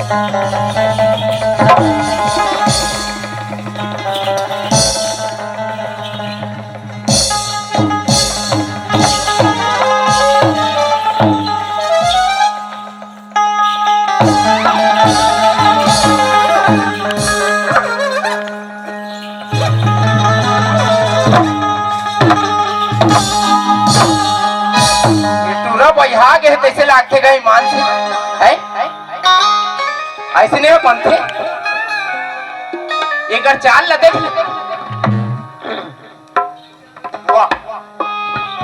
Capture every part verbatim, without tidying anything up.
टूरा बइहा गे हे, तइसे लागथे गा ईमान से, हैं? अइसने बनथे। एकर चाल ल देख ले। वाह,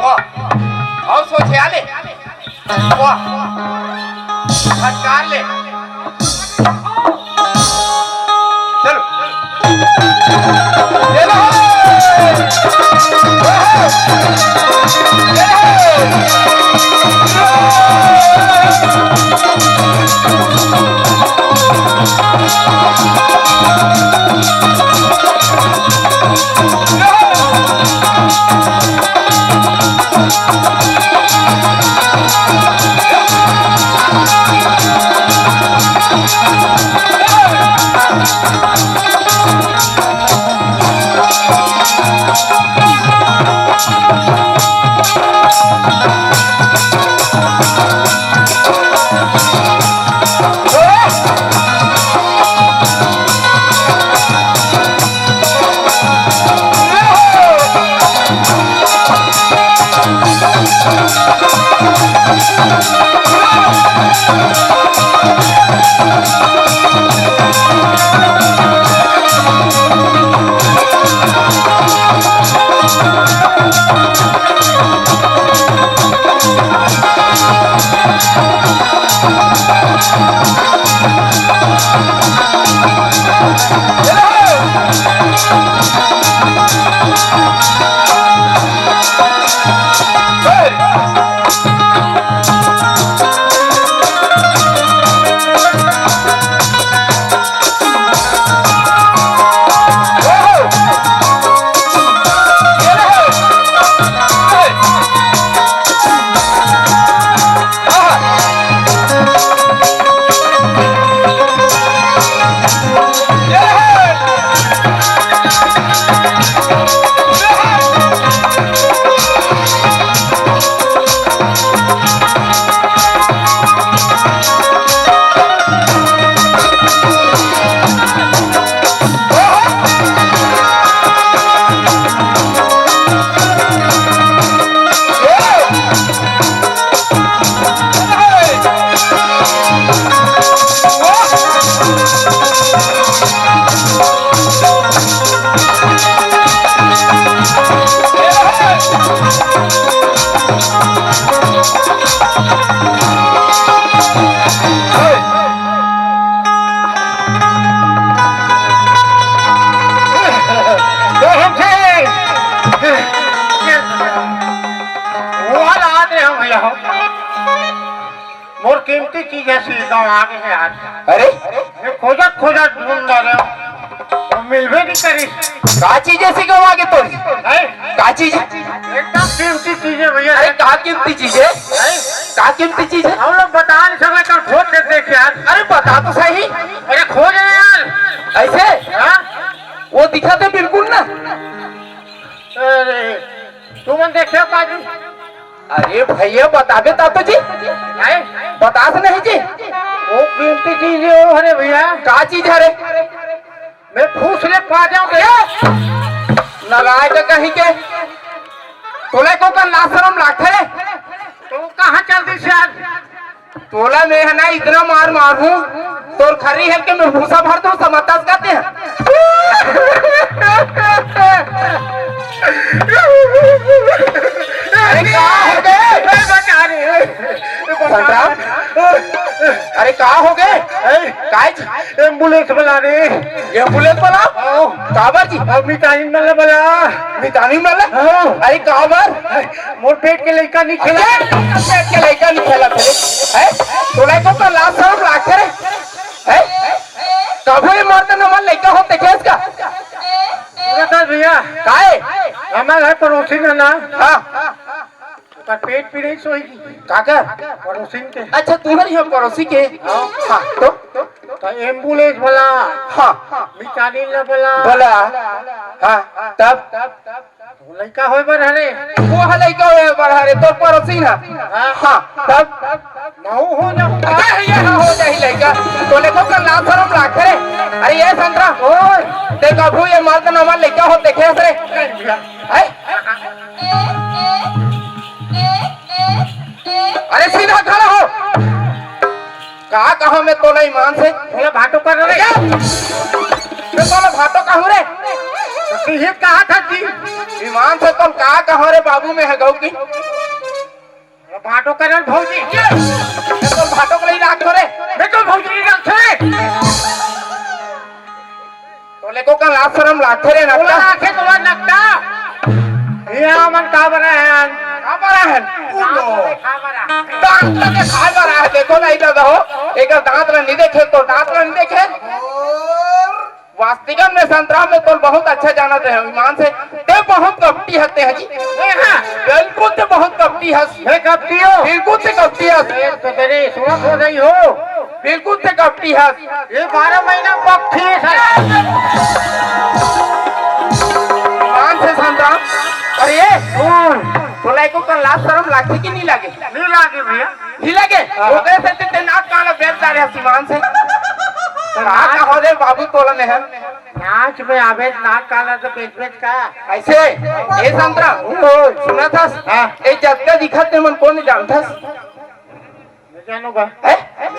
वाह। अउ सोचे आले। वाह। फटकार ले। चलो। ये लो। ये लो। वो हाल आते हैं भैया हो। मोर कीमती चीज हे, सी गंवा गे हे यार। अरे? मैं खोजत खोजत ढूंढ डारे हंव, वो मिलबे नइ करिस। का चीज हे सी गंवा गे तोर? हैं? का चीज? एकदम कीमती चीज हे भैया। अरे का कीमती चीज हे? हैं? का कीमती चीज हे? हम लोग बता नइ सकन, कल खोज के देख यार। अरे बता तो सही। अरे खोज ना यार। अइसे? हाँ? वो दिखथे बिल्कुल ना। अरे, तुमन देखे हो का जी? अरे भैया, बताबे ता तो जी। हैं? बतास नहीं जी। वो कीमती चीज हे वो, अरे भैया। का चीज हरे? मैं फूस ले पा जाऊं भैया। नलायक कहीं के। तोला एको कन लाज शरम लागथे? तो कहाँ चल दिस यार? तोला मैं ह ना इतना मार मारहूं, तोर खर्री हेल के मैं भूसा भर दूं, समझथस का ते? अरे का हो गे? ए, बचा रे, ए, बचा। संतराम? अरे का हो गे? ए, काय जी? एम्बुलेंस बला रे। एम्बुलेंस बला? आओ। काबर जी? अब मितानिन मन ला बला। मितानिन मन ला? हाँ। अरे काबर? मोर पेट के लइका नइ खेलय। अरे, पेट के लइका नइ खेलय, खेलय। हैं? तोला एको कन लाज शरम लागथे रे? हैं? कभू ये मरते न मन लइका होथे खेस का? सुनत हस भैया? काय? हमर घर पड़ोसी में ना। हाँ। ओकर पेट पीड़े सोई। काकर? पड़ोसी के। अच्छा, तुम्हर ही पड़ोसी के? हाँ। हाँ, तो? त एम्बुलेंस बला, हाँ। मितानिन ला बला। बला। हाँ, तब? वो लइका होय बर हरे। वो ह लइका होय बर हरे, तोर पड़ोसी ना। हाँ। हाँ, तब? महू हो जाऊंगा। अरे, ये हो जाही लइका। तोला एको कन लाज सरम लागथे रे। अरे, ये संतरा। ओए। देख, अभी ये मर्द नमर लइका हो देखे हस रे। हैं? अरे, सीधा खड़ा हो। का कहा मैं तोला ईमान से? तोला भाटो कर रे। क्या? मैं तोला भाटो कहूँ रे? तो ये कहा था जी? ईमान से तो का कहा रे बाबू, मैं ह गऊ की? भाटो कर रे भौजी। मैं तो भाटो के लिए राखो रे। मैं तो भौजी नहीं राखो रे। तोला एको कन लाज सरम लागथे रे, तोला नक्का? आखे तोला नक्का। ये हमन का बरा हन? का बरा हन? दांत ला देखाय बरा हन। दांत ला देखाय बरा हन। देखो नहीं दादा हो, एकर दांत ला नहीं देखे, तो दांत ला नहीं देखे। वास्तविकन में संतरा में तो बहुत अच्छा जानत रहे ईमान से। ते बहुत कपटी हते हैं जी। मैं हाँ। बिल्कुल ते बहुत कपटी हस। मैं कपटी हूँ? बिल्कुल ते कपटी हस। ए, तो तेरी सुनत हो रही हो। बिल्कुल ते कपटी हस। ये बारह महीना पक्षी है। ईमान से संतरा। अरे ये कौन? तोला एको कन लाज सरम लागथे कि नहीं लागे? नहीं लागे भैया। नहीं लागे? हाँ। ओकरे से ते, ते नाक कान बेच जा रहे ईमान से। तो नाक का हो रे बाबू तोला में है? नाच में आवे नाक कान तो बेच बेच का? ऐसे? ये संतरा? ओ। सुनत हस? हाँ। ये जतका दिखत ते मन कोन जानत हस? मैं जानू का? हैं?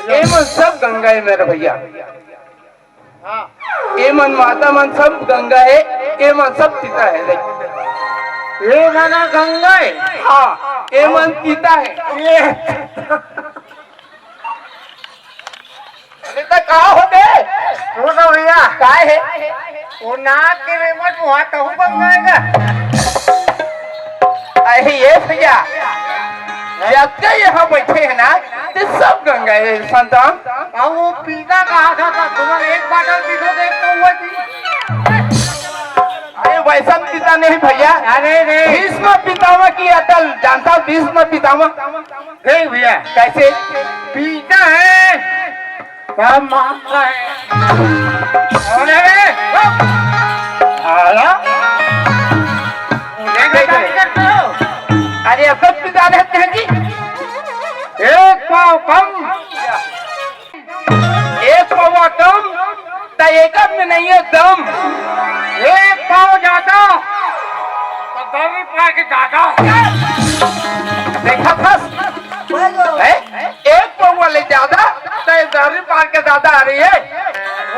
ये मन सब गंगा है मेरे भैया। हाँ। ये मन माता मन सब गंगा है, ये मन सब पिता है, देख। ये मन गंगा है? हाँ, ये मन पिता है। ये अरे तो का हो बे? सुन ना भैया। का है? वो नाक के रेमट मुहा कहूँ बन जाएगा। अरे ये भैया, जतके यहाँ बैठे हैं ना, ते सब गंगा है संतरा। अब वो पीता कहा था, था तुम्हारे एक बाटल पीछे देख तो हुआ थी। अरे वैसा पीता नहीं भैया। अरे नहीं। भीष्म पितामह की अटल जानता, भीष्म पितामह। देख भैया। कैसे? पीता है। क्या मामला है? अरे, अरे, अरे। मुझे क्या गाली करते हो? अरे, अब तक पिता रहते हैं जी। एक पाव कम। एक पौवा कम, त एकर में नहीं है दम। एक पाव ज्यादा, तो दर्री पार के दादा। देखा था? हैं? एक पौवा ले ज्यादा, तो ये दर्री पार के दादा आ रही है।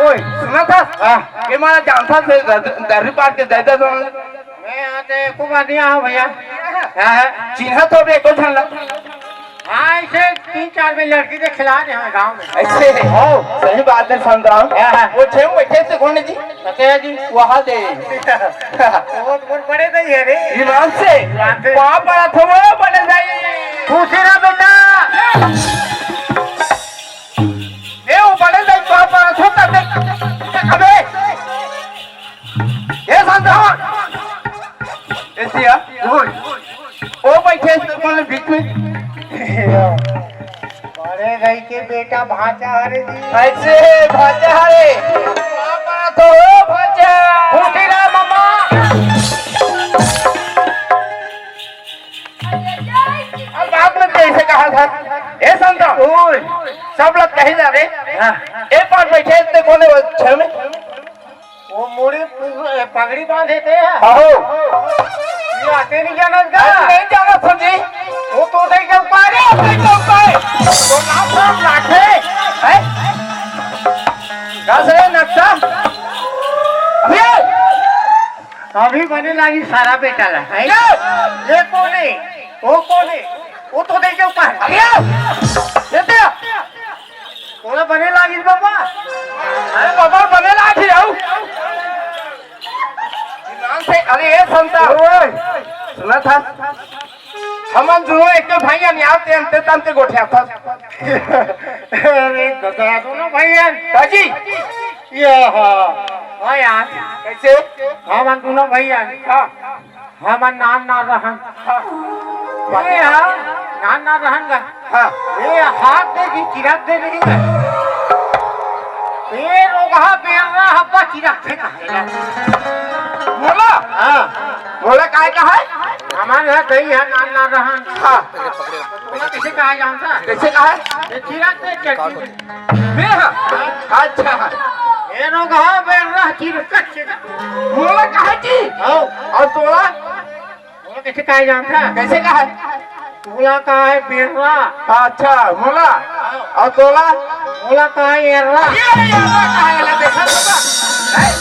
ओए, सुना था? हाँ। ये मारा जानता से दर-, दर्री पार के दादा सुन ले। मैं यहाँ से एको बार नहीं आया हूँ भैया। हाँ, हाँ। चिन्हा तो भी एको झन ला। हाँ, ऐसे तीन चार में लड़की के खिला दे हमें गाँव में। ऐसे? हो। सही बात है, संतराम। हाँ, हाँ। वो छे में बैठे से कौन है जी? पता है जी। वहाँ दे। वो, वो बड़े नहीं है रे। ईमान से। ईमान से। पाँव पड़ा था वो बड़े भाई। खुशी रहा बेटा। ये वो बड़े भाई पाँव पड़ा था तब। अबे। ए संतराम। ए सिया। ओए। ओ बैठे से कौन बीच में? बड़े भाई के बेटा भांचा हरे जी। ऐसे भांचा हरे। पापा तो हो भांचा। खुशी रहा मामा। अब बात में कैसे कहा था? ए संतराम। ओए। सब लोग कही जा रहे। हाँ। एक बार बैठे थे कोने वो छह में। वो मुड़ी पु-, ए, पगड़ी बांधे थे। आहो। ये आते नहीं जानत का? अरे नहीं जानत हो जी। वो तो नहीं चल पाए। अरे नहीं चल पाए। तो नाम नाम लाखे। हैं? का से नक्शा? अभी अभी बने लागी सारा बेटा ला, हैं? ये? ये कौन है? वो कौन है? वो तो नहीं चल पाए। अरे ये दे। तोला बने लागिस बाबा। अरे बाबा, बने लागिस रहू। ईमान से, अरे ए संता। ओए, सुना था? हमन दोनों एक भाई अन यार ते अंते तंते गोठिया था। अरे गधा दोनों भाई अन। काजी? ये हाँ। हाँ यार। कैसे? हमन दोनों भाई अन। हाँ। हमर नान ना रहन। हाँ। ए हा, नान ना रहन गा। हाँ। ए हाथ दे दी, चिराग दे नहीं गा। कहा बेर्रा ह बच रखे कहे। मोला? हाँ। मोला काय कहा है? हमारे यहाँ दही है, नान ना रहा। हाँ। मोला कैसे कहा जानता है? कैसे कहा है? ये चिरक से चटनी। मैं हाँ। अच्छा। ये लोग हाँ बेर्रा चिरक से। मोला कहा जी? हाँ। और तोला? वो कैसे कहा जानता? कैसे कहा है? तोला कहा है बेर्रा। अच्छा, मोला। और तोला? तोला कहा है एर्रा। ये एर्रा कहा है? ला देखा तो बा। हैं?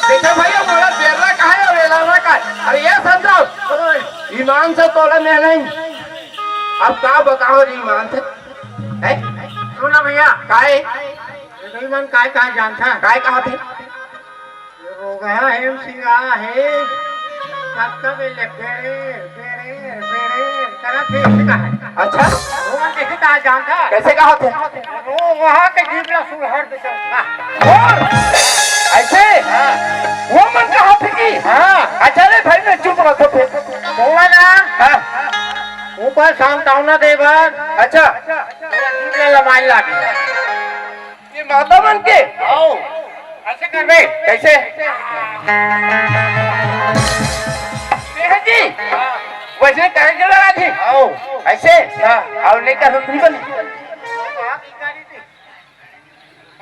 देखा भैया, मोला बेर्रा कहा है और एर्रा कहा है। अरे ये समझाओ। ओए। ईमान से तोला मैं नहीं। अब का बताओ रे ईमान से? हैं? सुन ना भैया। काहे? ये तो ईमान काय कहा जानता? काय कहा थे? रोगहा हेम सिंगारा हे, कतका बेर ले बेरे, बेरे, बेरे करत हे, ऐसे कहा है। अच्छा। वो मन कैसे कहा जानता? कैसे कहा थे? रोगहा के जीभ ला सुलहर दे चलता। और ऐसे? हाँ। वो मन कहा थे कि? हाँ। अच्छा रे भाई, मैं चुप रखो फिर। बोला ना। हाँ। ऊपर सांत्वना दे बर। अच्छा। मेरा जीभ ला लमाई लागे। ये माता मन के? आओ। ऐसे करबे। कैसे? देह जी, वैसे कहे के लगा थी। आओ। ऐसे? हाँ। और नहीं कर नहीं बन।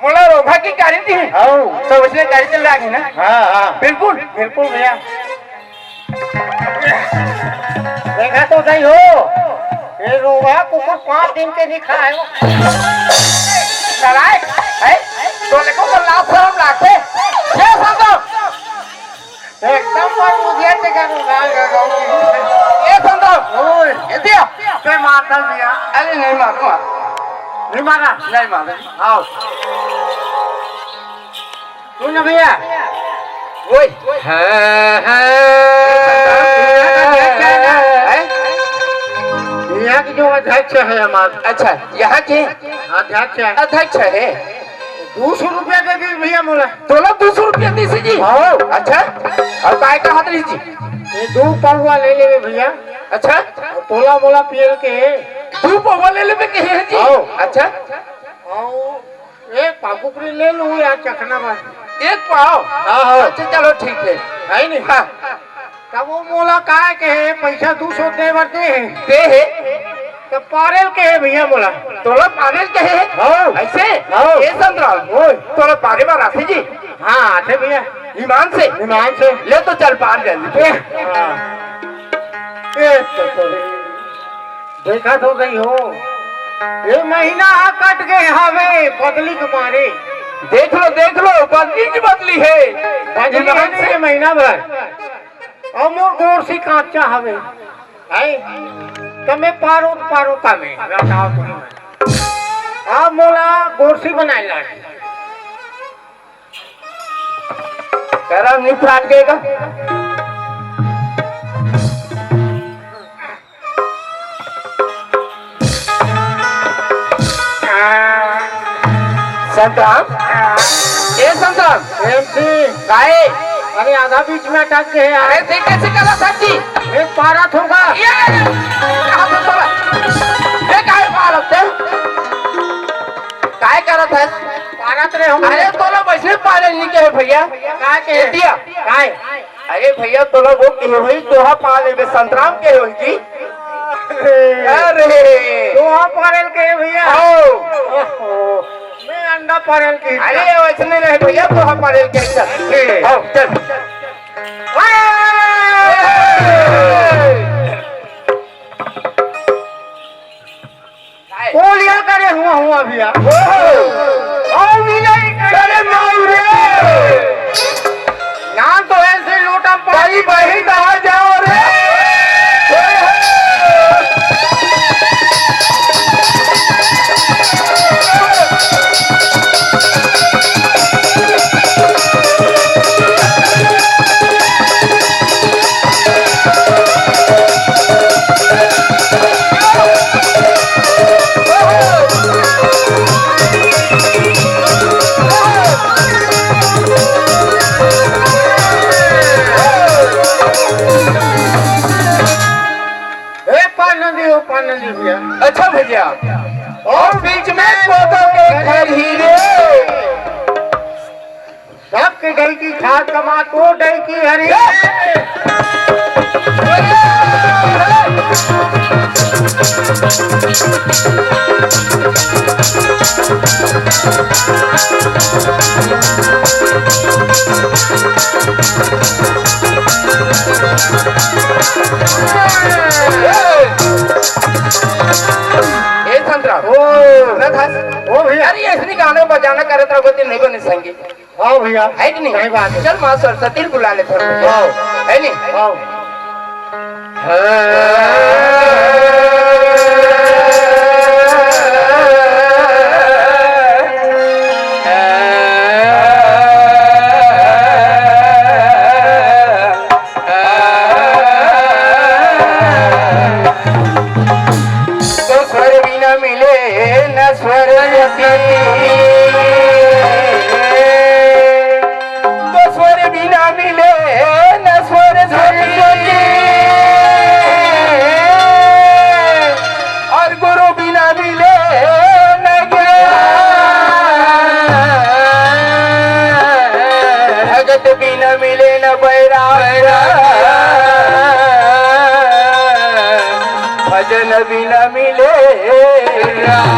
मोला रोगहा के गारी थी। आओ। तो वैसे गारी चल रहा है ना? हाँ, हाँ। बिल्कुल। बिल्कुल भैया। देखा तो सही हो, ये रोगहा कुकुर पाँच दिन के नहीं खाए हो। नालायक, हैं? तो देखो, वो लाज शरम लागते। ये संतो। एकदम पर मुझे देखा रोगहा का गाँव की। ये संतो। ओए। ये दिया। ते मारता दिया। अरे नहीं मारूंगा। नहीं मारा? नहीं मारा। आओ। सुन ना भैया, ओए। हाँ, हाँ। यहाँ का अध्यक्ष है ना? हैं? यहाँ की जो अध्यक्ष है हमारा। अच्छा, यहाँ के? अध्यक्ष है। अध्यक्ष है। दो सौ रुपया दे दी भैया मोला। तोला दो सौ रुपया दी सी जी? हाँ। अच्छा, और काय कहा थे जी? ये दो पौवा ले लेवे भैया। अच्छा। और तोला मोला पियल के। दो पौवा ले लेवे के है जी? हाँ। अच्छा। और एक पाव कुकरी ले लूं यार, चखना में। एक पाव? हाँ, हाँ। अच्छा, चलो, ठीक है। है नहीं? हाँ। तब वो मोला काय के हे, पैसा दो सौ दे बर दे हे। दे हे? तब पारेल के हे भैया मोला। तोला पारेल के हे? हाँ। ऐसे? हाँ। ये संतराम? ओए। तोला पारे बर आथे जी? हाँ, आथे भैया। ईमान से? ईमान से। ले तो चल पार जल्दी। ए, हाँ। ए, तो, तो, देखा तो सही हो, ये महीना हा कट गए हवे बदली के मारे। देख लो, देख लो, बदली की बदली है। बदली है ईमान नहीं से। ये महीना भर। और मोर गोरसी कांचा हवे, है? तो मैं पारो, पारो का मैं, बताओ तुम्हें। अब मोला गोरसी बनाए लागे। करा नहीं फाट गए का? संतराम, ए संतराम, एमसी। काहे? अरे आधा बीच में अटक गए यार। अरे देख कैसे करा सर जी? एक पारा थोड़ा। ये, ये, ये, कहाँ से तोला? ये काहे पारा थे? काय करत है? पारत रहे हम। अरे तोला वैसे पारे नहीं के भैया। काय के? दिया। काय? अरे भैया, तोला वो कहे होई, तोहा पाले में संतराम कहे होई जी। अरे। तोहा पारल कहे भैया। आओ। ओहो, मैं अंडा पारल के। अरे, वैसने नहीं भैया, तोहा पारल के। ए। आओ, चल। कोलिया करे हुआ हुआ भैया। ओ, और भी नहीं करे। अरे माऊ रे। नाम तो ऐसे लोटा पानी बही कहा जाओ रे। ए, पान नदी हो, पान नदी भैया। अच्छा भैया, और बीच में कोदो के घर ही रे। की खाद कमा तो डई की हरी। ए संतरा, ओ। सुनत हस? ओ भैया। अरे, ऐसने गाना बजाना करत रहो, तो नहीं बने संगी। हाँ भैया। है कि नहीं? सही बात है। चल, माँ सरस्वती बुला ले थोड़ा। हाँ। है नहीं? हाँ। तो स्वर बिना मिले न स्वर ज्योति। तो स्वर बिना मिले न स्वर ज्योति। और गुरु बिना मिले न ज्ञान। भगत बिना मिले न बैराग। भजन बिना मिले राम।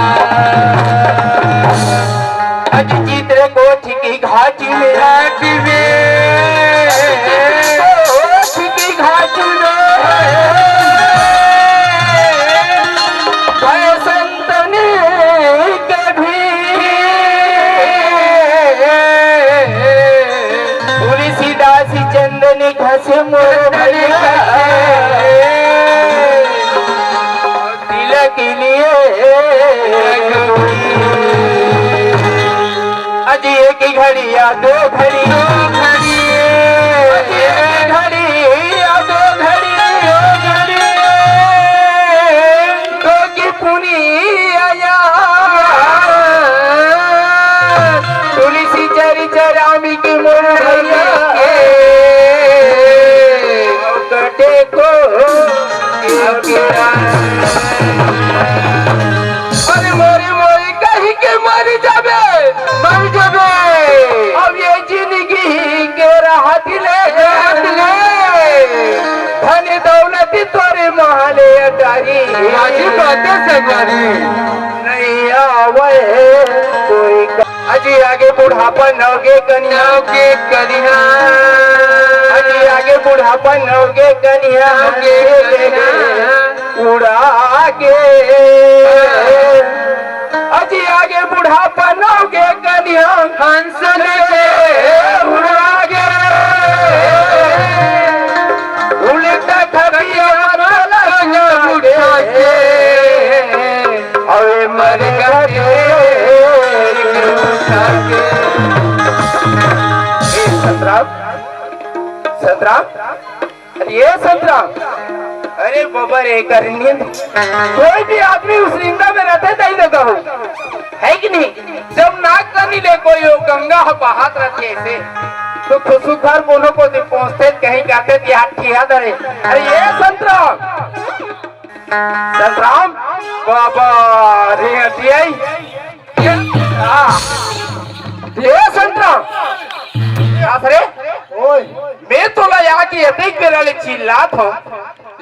अज चित्रकूट की घाटी में, घाटी में, चित्रकूट की घाटी में, भय संतन के भी। तुलसीदास चंदन घस मोर भैया, तिलक लिए। अजी एक घड़ी या दो घड़ी, दो घड़ी, अजी एक घड़ी या दो घड़ी, दो घड़ी। तो की पुनिया तुलसी चरिचरामी की मोर भैया के कटे को अरे मोरी मोरी कही के मर जाबे, मर जाबे। अब ये जिंदगी के राहत ले, राहत ले। धन दौलत तोरे महले अटारी। राजी बातें से बारी। नहीं आवे कोई का-, अजी आगे बुढ़ापा नव के कनिया। नव के कनिया। अजी आगे बुढ़ापा नव के कनिया। नव के कनिया। उड़ा के। अजी आगे बुढ़ापा नव के कनिया। हंस ले उड़ा के। उल्टा खटिया पलंग उठा के। अरे मर गए उठा के। ए संतराम, संतराम, अरे ये संतराम, अरे बाबा रे, कर नींद। कोई भी आदमी उस निंदा में रहते तही तो कहूँ, है कि नहीं? जब नाक कनी ले कोई हो, गंगा ह बहात रहते ऐसे, तो खुशुक घर कोनो को दिन पहुँचते कहीं कहते कि हाथ ठिया दे। अरे ये संतराम, संतराम, बाबा रे हटियाई। हाँ। ये संतराम, का रे? ओए। मैं तोला यहाँ की अतेक बेरा ले चिल्लात हूँ,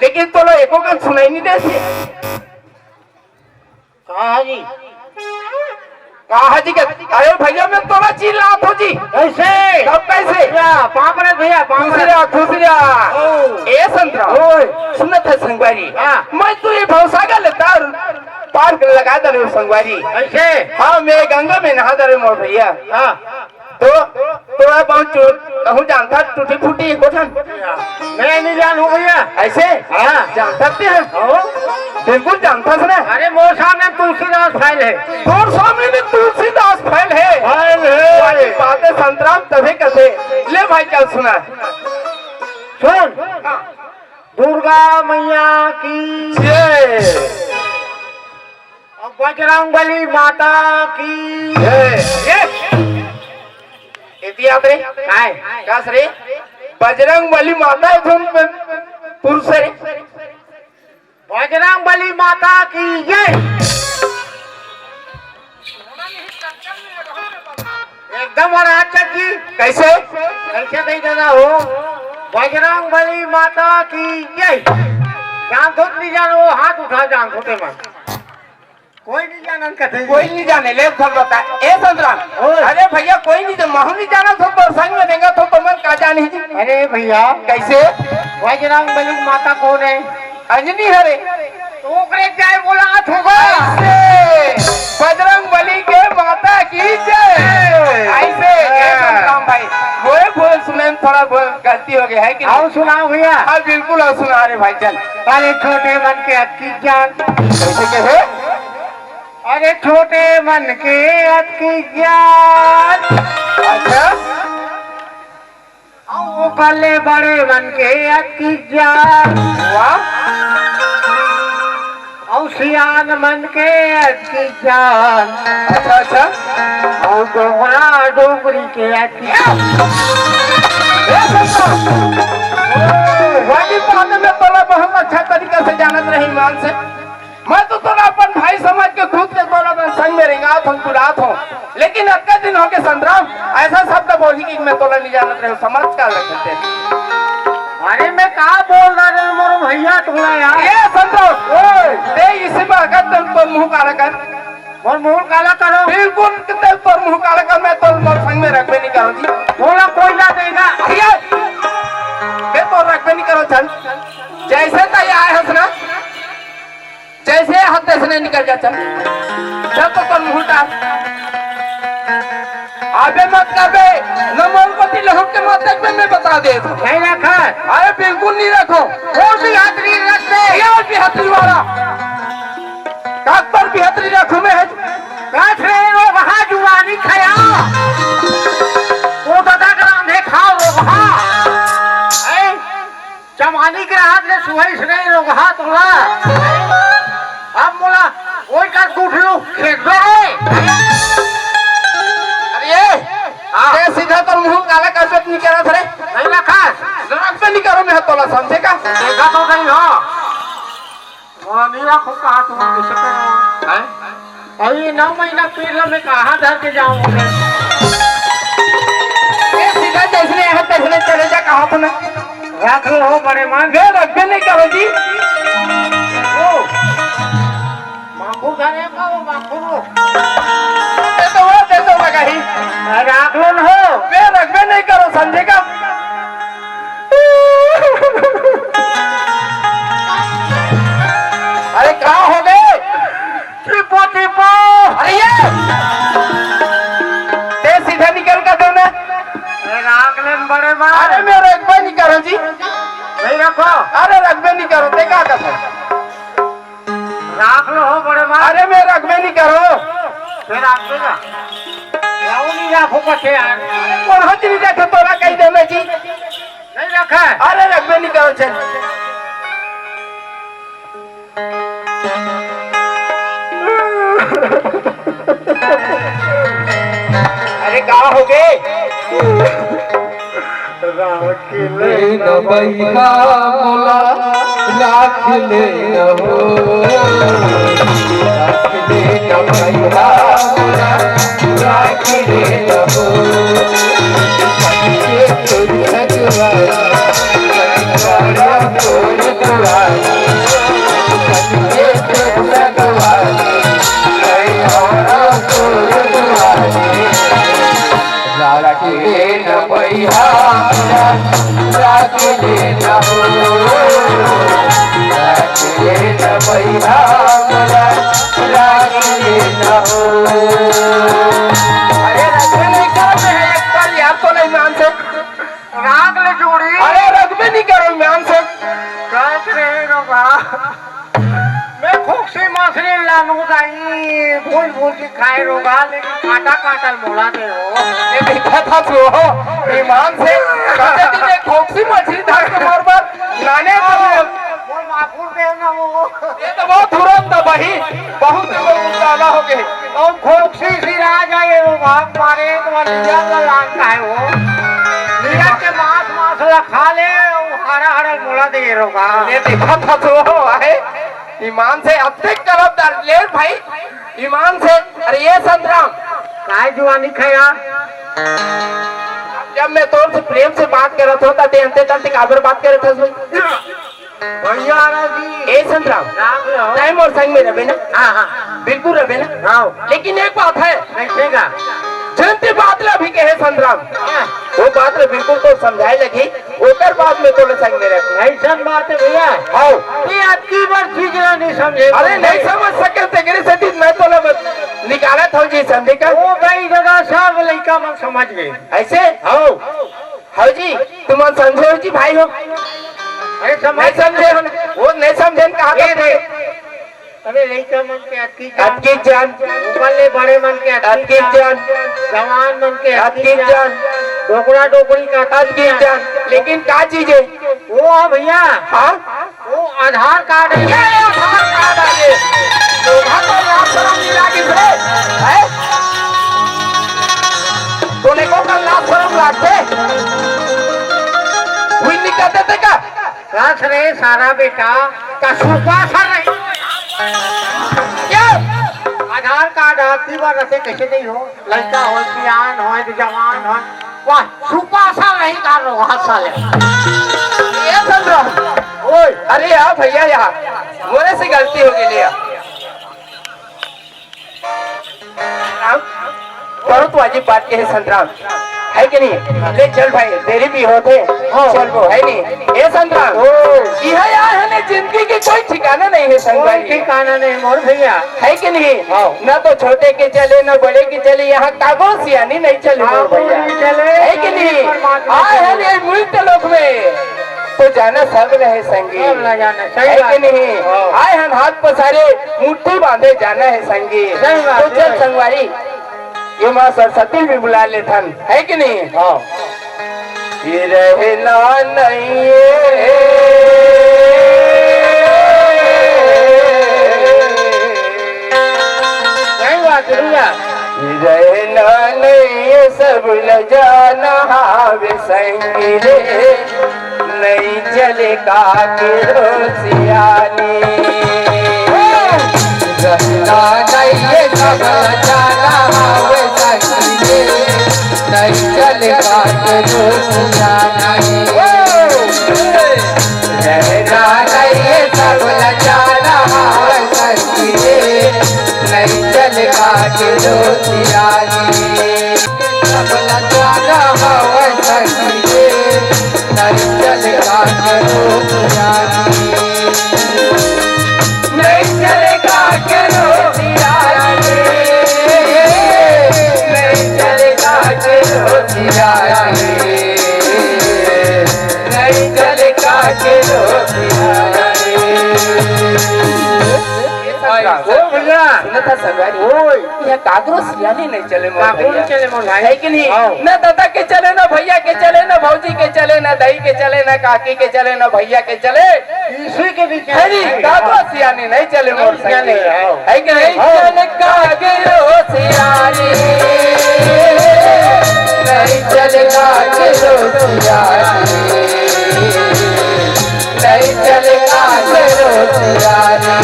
लेकिन तोला एको कन सुनाई नहीं देती। कहा जी? कहा जी के? अरे भैया, मैं तोला चिल्लात हूँ जी। कैसे? कब कैसे? भैया, पाँव पड़े भैया, पाँव पड़े। खुश रहा, खुश रहा। ओ। ए संतराम, ओए। सुनत है संगवारी। हाँ। मैं तो ये भौसागर ले तार पार कर लगा दे रहे संगवारी। कैसे? हाँ, मैं गंगा में नहा दे रहे मोर भैया। हाँ। तो तोरा बहुत चोट कहूँ जानता, टूटी फूटी एक ठन। मैं नहीं जानू भैया। ऐसे? हाँ। जानता ते हैं? हाँ। बिल्कुल जानता से ना। अरे मोर सामने तुलसीदास फैल है। तोर सामने में तुलसीदास फैल है। फैल है। बाकी बातें संतराम तभी कथे। ले भाई चल सुना। सुन। हाँ। दुर्गा मैया की जय। और बजरंग बली माता की जय। ये इतिहास रे। काय? कास रे? बजरंग बली माता है धुन में पुरुष रे। बजरंग बली माता की जय। एक तो महाराज जी, कैसे? कैसे कही दादा हो? बजरंग बली माता की जय। जानथो त नहीं जानो, हाथ उठा, जानथो ते मन। कोई नहीं जानन कथे। कोई नहीं जाने, ले फल बता। ए संतराम, ओए। अरे भैया, कोई नहीं जाने, महू नहीं जानत हो, तो संग में रेंगत हो, तो मन का जानी जी। अरे भैया। कैसे? बजरंग बली माता कोन हे? अंजनी हरे। तो ओकरे जय बोला थोगा। ऐसे बजरंग बली के माता की जय। ऐसे, ए हाँ। संतराम भाई, वो, वो सुने में थोड़ा वो गलती हो गया है कि नहीं? आओ सुनाओ भैया। हाँ, बिल्कुल, आओ सुना रे भाई, चल। अरे छोटे मन के अतकी ज्ञान। कैसे कहे? अरे छोटे मन के अतकी ज्ञान। अच्छा। अउ ओकर ले बड़े मन के अतकी ज्ञान। वाह। अउ सियान मन के अतकी ज्ञान। अच्छा, अच्छा। अउ डोंगरा डोंगरी के अतकी ज्ञान। ए संतराम, वाजिब बात में तोला बहुत अच्छा तरीका से जानत रहे ईमान से। मैं तो तोला अपन भाई समझ के खुद के तोला अपन संग में रेंगात हूँ, बुलात हूँ, लेकिन अतका दिन होगे संतराम, ऐसा शब्द बोली कि मैं तोला नहीं जानत रहे, समझ का रखते। अरे मैं का बोल रहा रे मोर भैया तोला यार। ए संतराम, ओए। ते इसी में अगर तुम तो मुंह काला कर। मोर मुंह काला करो। बिल्कुल ते तोर मुंह काला कर, मैं तोर मोर संग में रखबे नहीं करो जी। बोला कोई ना देगा। भैया, मैं तो रखबे नहीं करो चल। जैसे तैं आए हस ना, जैसे हाथ तैसने निकल जा, चल। चल तो तोर मुंह उतार। अबे मत करबे, न मोर कोती लहुक के मत देखबे, मैं बता देत हूँ। नहीं रखा। अरे बिल्कुल नहीं रखो। और भी हाथ नहीं रखते। ये और भी हाथ नहीं वाला। काक पर भी हाथ नहीं रखो मैं। काट रहे हो वहाँ जुआनी खया। वो दादा ग्राम है खाओ वो वहाँ। जवानी के हाथ ले सुहई से नहीं रोगहा तोला। अब मोला ओई का गुठलू फेंक दो रे। अरे ये, हाँ। ये सीधा तो मुंह काला कर पे नहीं करा था रे। नहीं रखा। जरा पे नहीं करो मैं तोला समझे का? देखा तो नहीं हो। वो नहीं रखो कहा तुम कैसे करो? हैं? अभी नौ महीना पीरियड में कहाँ धर के जाऊँ? ये सीधा जैसने है, तैसने चले जा, कहा तूने? रख लो हो बड़े मन। मैं रखबे नहीं करो जी। ओ, माखू धरे का वो माखू रो। दे दो, दे दो, लगा ही। रख लो न हो। मैं रखबे नहीं करो, समझे का? अरे, का हो गए? चिपो, चिपो। अरे, ये। ते सीधा निकल का दो ना। ए, राख लेन बड़े माँ। अरे, मैं रखबे नहीं करो जी। नहीं रखो। अरे, रखबे नहीं करो, ते का कर? राख लो हो बड़े माँ। अरे, मैं रखबे नहीं करो। फिर राख देगा। याओ नहीं राखो कथे यार। अरे, कौन हो तेरी रखे तोरा कही दे मैं जी। नहीं रखा है। अरे, रखबे नहीं करो, चल। अरे, का हो गए? राख ले न बइहा मोला, राख ले न हो। राख ले न बइहा मोला, राख ले न हो। राख ले न बइहा मोला, राख ले न हो। राख ले न बइहा मोला, राख ले न हो। अरे रखबे नहीं करबे है एक पल यार, तो नहीं मान से। राख ले जोड़ी। अरे रखबे नहीं करो मान से। राख रे रोगा। मैं खोकसी मछली लानू दाई, भूल भूल के खाए रोगा, लेकिन काटा काटा मोला दे हो। ये देखा था तो हो, ईमान से, कहते दिन एक खोकसी मछली धर के मोर बर लाने तो हो। मोर माखुर दे ना हो। ये तो बहुत तुरंत भाई, बहुत ही लोग उजाला हो गए। और खोकसी सिरा जाए रोगा, मारे तो लिया का लान का है वो। लिया के मांस, मांस ला खा ले, वो हरा हरा मोला दे रोगा। ये देखा था तो हो, है। ईमान से अब तक करब दर-, ले भाई, ईमान से। अरे ये संतराम, काय जुवानी खाया? जब मैं तोर से प्रेम से बात करत हों, त ते अंते तंते काबर बात करत हस भाई? भैया जी। ए संतराम, राम राम। तैं मोर संग में रबे ना? हाँ, हाँ। बिल्कुल रबे ना? हाँ। लेकिन एक बात है। कैसे का? जंती बात ला भी कहे संतराम। हाँ। वो बात ला बिल्कुल तो समझाए लगी। ओकर बाद में तोला संग में रखना। अइसन बात है भैया। हाँ। ये अतकी बार चीज ला नहीं समझे। अरे, नहीं समझ सके, तेकरे सेती मैं तोला बत-, निकालत हूँ जी, समझे का? वो भाई जगह सब लइका मन समझ गए। ऐसे? हाँ। हाँ जी, तुमन समझे हो जी भाई हो? अरे समझ नहीं समझे हो ना? वो नहीं समझे ना, कहा ये था? देख, अबे लइका मन के अतकी जान, अतकी जान। ऊपर ले बड़े मन के अतकी अतकी जान। जान। जवान मन के अतकी अतकी जान। जान। डोकरा डोकरी का अतकी अतकी जान। जान। लेकिन का चीज है? वो है भैया। हाँ? वो आधार कार्ड है। ये आधार कार्ड है ये। लोहा तो लाज शरम नहीं लागिस रे। हैं? तोले को का लाज शरम लागथे? उही निकल देते का? कस रे सारा बेटा, का सुपा सा नहीं। क्या? आधार कार्ड आपकी बार रखे कैसे नहीं हो? लड़का हो, सियान हो, जवान हो, वाह, सुपा सा नहीं कर रहा हाथ साले। ये सुन रहा। ओए, अरे यार भैया यार, मोरे से गलती हो गई यार। राम, बहुत वाजिब बात कहे संतराम, है कि नहीं? ले चल भाई, देरी भी होथे, हाँ। चल वो, है नहीं? ए संतराम, ओ। इहाँ आए हन, जिंदगी के कोई ठिकाना नहीं है संतराम। कोई ठिकाना नहीं मोर भैया। है कि नहीं? हाँ। ना तो छोटे के चले, ना बड़े के चले, यहाँ कागो सियानी नहीं चले मोर कागो भैया। नहीं चले, है कि नहीं? परमात्मा आए चले। हन ये मृत लोक में, तो जाना सब रहे संगी। सब ना जाना, सही है बात कि है। नहीं? हाँ। आए हन हाथ पसारे, मुट्ठी बांधे जाना है संगी। सही बात तो है। चल संगवारी, ये माँ सरस्वती भी बुला लेथन, है कि नहीं? हाँ। ये रहना नहीं है। सही बात है भैया। ये रहना नहीं है, सब ल जाना हावे संगी रे। नहीं चले का के रोसियानी। रहना नहीं ये सब जाना हवे संगी रे, नहीं चले का के रोसियानी। रहना नहीं ये सब जाना हवे संगी रे, नहीं चले का के रोसियानी। सब जाना हवे संगी रे, नहीं चले का के रोसियानी। नहीं चले का के रोसियानी। नहीं चले का के रोसियानी। नहीं चले का के रोसियानी। ओ भैया। सुनत हस संगवारी? ओए। ये काकरो सियानी नहीं चले मोर काकरो भैया। नहीं चले मोर भाई। है कि नहीं? हाँ। ना दादा के चले, ना भैया के चले, ना भौजी के चले, ना दाई के चले, ना काकी के चले, ना भैया के चले। किसी के भी चले। है नहीं? काकरो सियानी नहीं चले मोर नहीं चले, संगी। हाँ। है कि नहीं? हाँ। चले काकरो सियानी। नहीं चले काकरो सियानी। नहीं चले काकरो सियानी।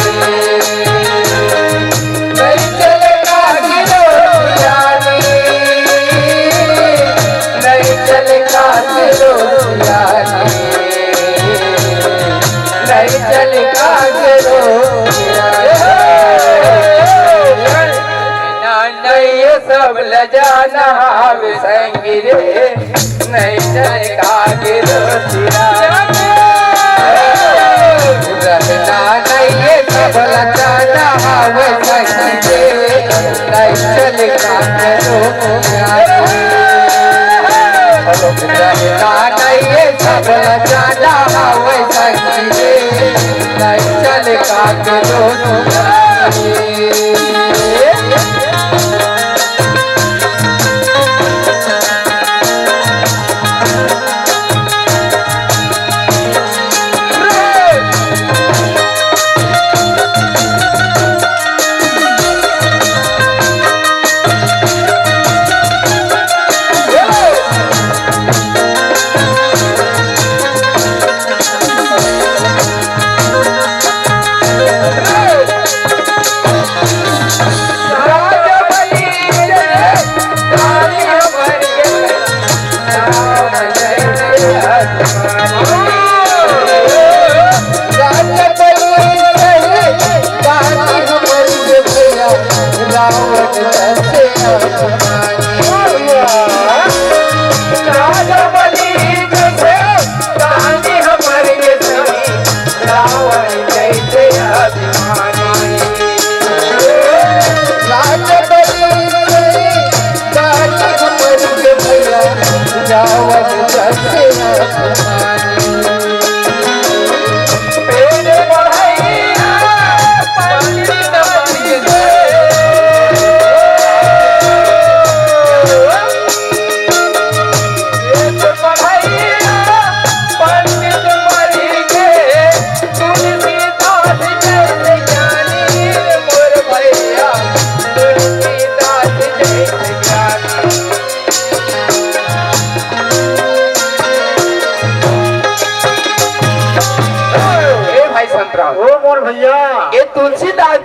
नहीं चले काकरो सियानी। नहीं चले काकरो सियानी। नहीं चले काकरो सियानी। नहीं, ये सब ल जाना हावे संगी रे। नहीं चले काके रोसिया। रहना नहीं ये सब ल जाना हावे संगी रे। नहीं चले काके रोसिया। रहना नहीं ये सब ल जाना हावे संगी रे। नहीं चले काके रोसिया।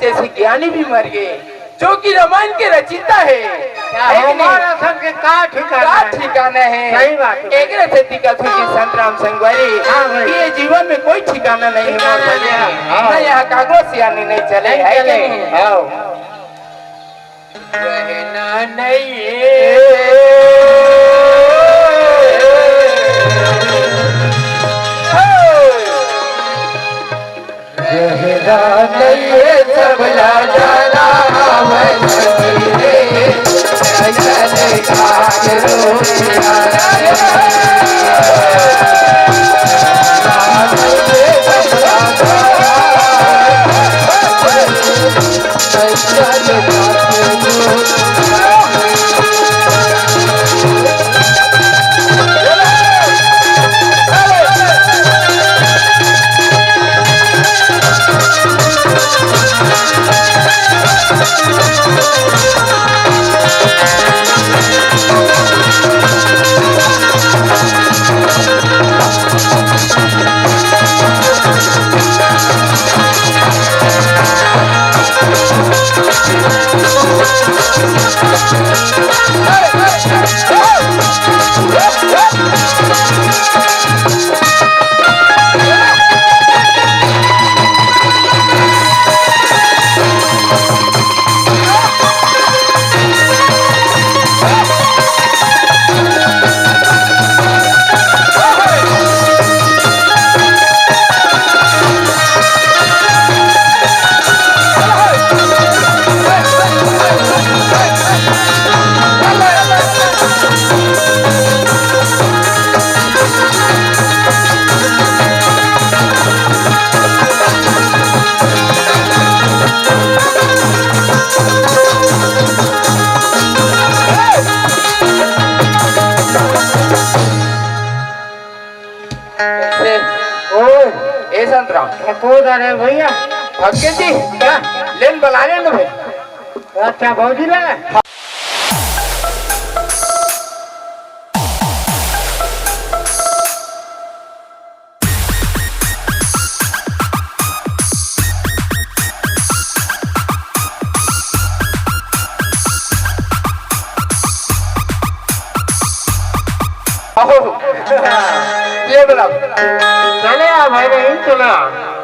जैसे ज्ञानी भी मर गए, जो कि रामायण के रचयिता हे। क्या है कि नहीं? हमारा सब के का ठिकाना का है? ठिकाना है? सही बात है। एकरे से दिक्कत हुई कि संतराम संगवारी, हाँ भाई। ये जीवन में कोई ठिकाना नहीं है, ठिकाना मोर नहीं है। भाई। हाँ। ना यहाँ कागरो सियानी नहीं चले, नहीं है कि चले। नहीं? हाँ। रहना नहीं है। रहना नहीं है, सबला जाना हमन रे। चल कागरो सियानी। ए, ओए। ए संतराम। ए, को जा रहे भैया? भक्के जी। क्या? लेन बला लेन भाई। अच्छा, भौजी ले। अहो, ये बोला। चले आ भाई बहन, चले आ।